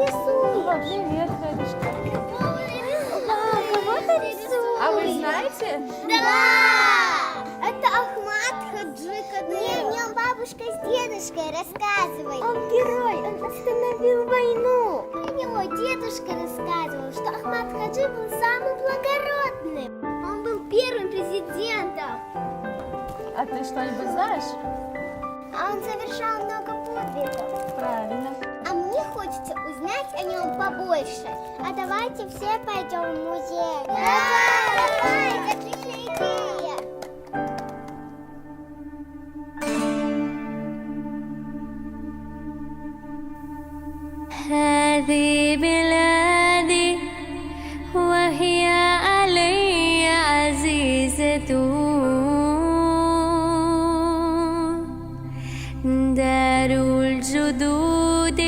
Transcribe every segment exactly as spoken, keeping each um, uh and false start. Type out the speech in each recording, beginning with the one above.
Рисует. О, привет, Федушка. Мама, кого ты рисуешь? А вы знаете? Да! Это Ахмат Хаджи Кадыров. Мне о нём бабушка с дедушкой рассказывали. Он герой, он остановил войну. Мне мой дедушка рассказывал, что Ахмат Хаджи был самым благородным. Он был первым президентом. А ты что-нибудь знаешь? А он совершал много подвигов. Правильно. А мне хочется узнать о нём побольше. А давайте все пойдём в музей. Да, давайте, отличная идея. هذه بلادي وهي علي عزيزة، دار الجدود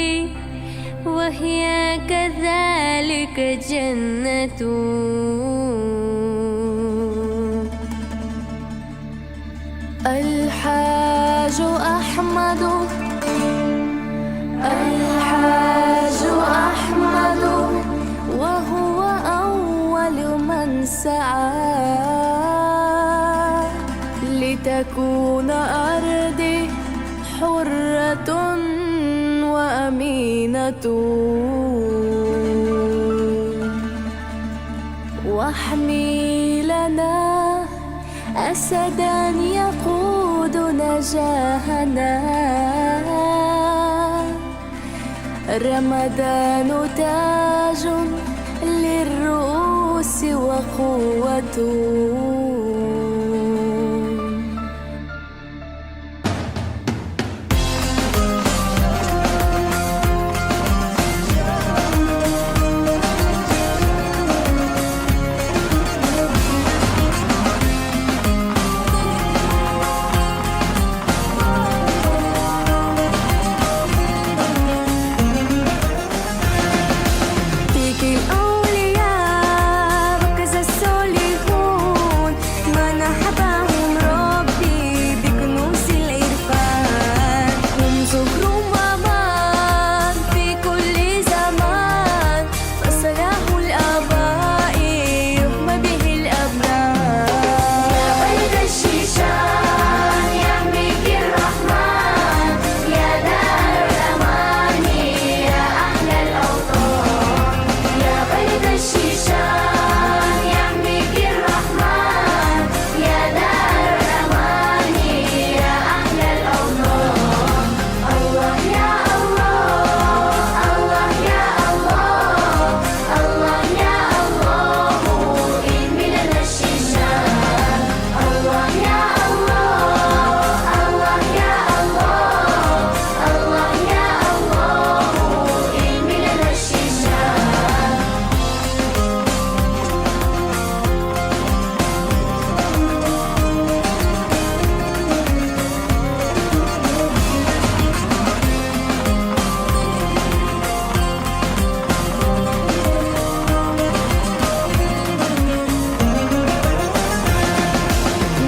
وهي كذلك جنة. الحاج أحمد، الحاج أحمد، وهو أول من سعى لتكون أرضي حرة وأمينة، واحمي لنا أسدا يقود نجاهنا. رمضان تاج للرؤوس وقوة. فيك الأولياء وكذا الصالحون، من أحبهم ربي بكنوز العرفان. هم ذكر ومن في كل زمان، فصلاح الآباء يحمى به الأبناء. يا بلد الشيشان يحميك الرحمن، يا دار الأمان، يا أحلى الأوطان. يا بلد الشيشان يحميك الرحمن، يا دار الأمان، يا أحلى الأوطان. الله يا الله، الله يا الله، الله يا الله، احمي لنا الشيشان. الله يا الله، الله يا الله، الله يا الله، احمي لنا الشيشان.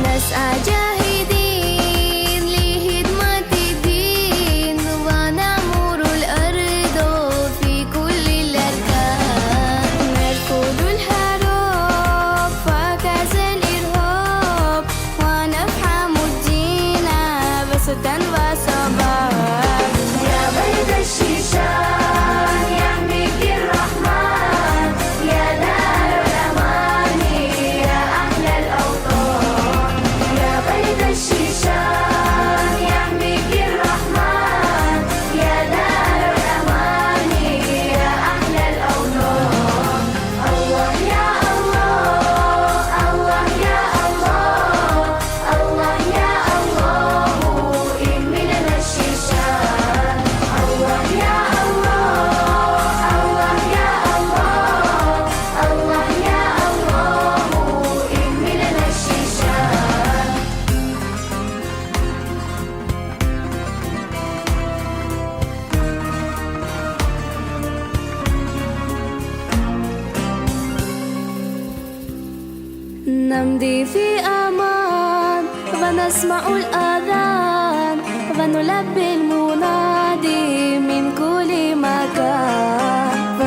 نسعى جاهدين لهدمة الدين، ونعمر الأرض في كل الأركان. نرفض الحرب وكذا الإرهاب، ونفهم الدين بسطا وصوابا. يا بلد الشيشان يحميك الرحمن، يا دار الأمان، يا أحلى الأوطان. يا بلد الشيشان يحميك الرحمن، يا دار الأمان، يا أحلى الأوطان. الله يا الله، الله يا الله، الله يا الله، احمي لنا الشيشان. الله يا الله، الله يا الله، الله يا الله، احمي لنا الشيشان. نمضي في أمان، ونسمع الأذان، ونلبي المنادي من كل مكان.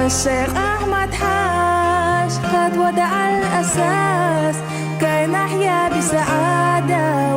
الشيخ أحمد حاج قد وضع الأساس كي نحيا بسعادة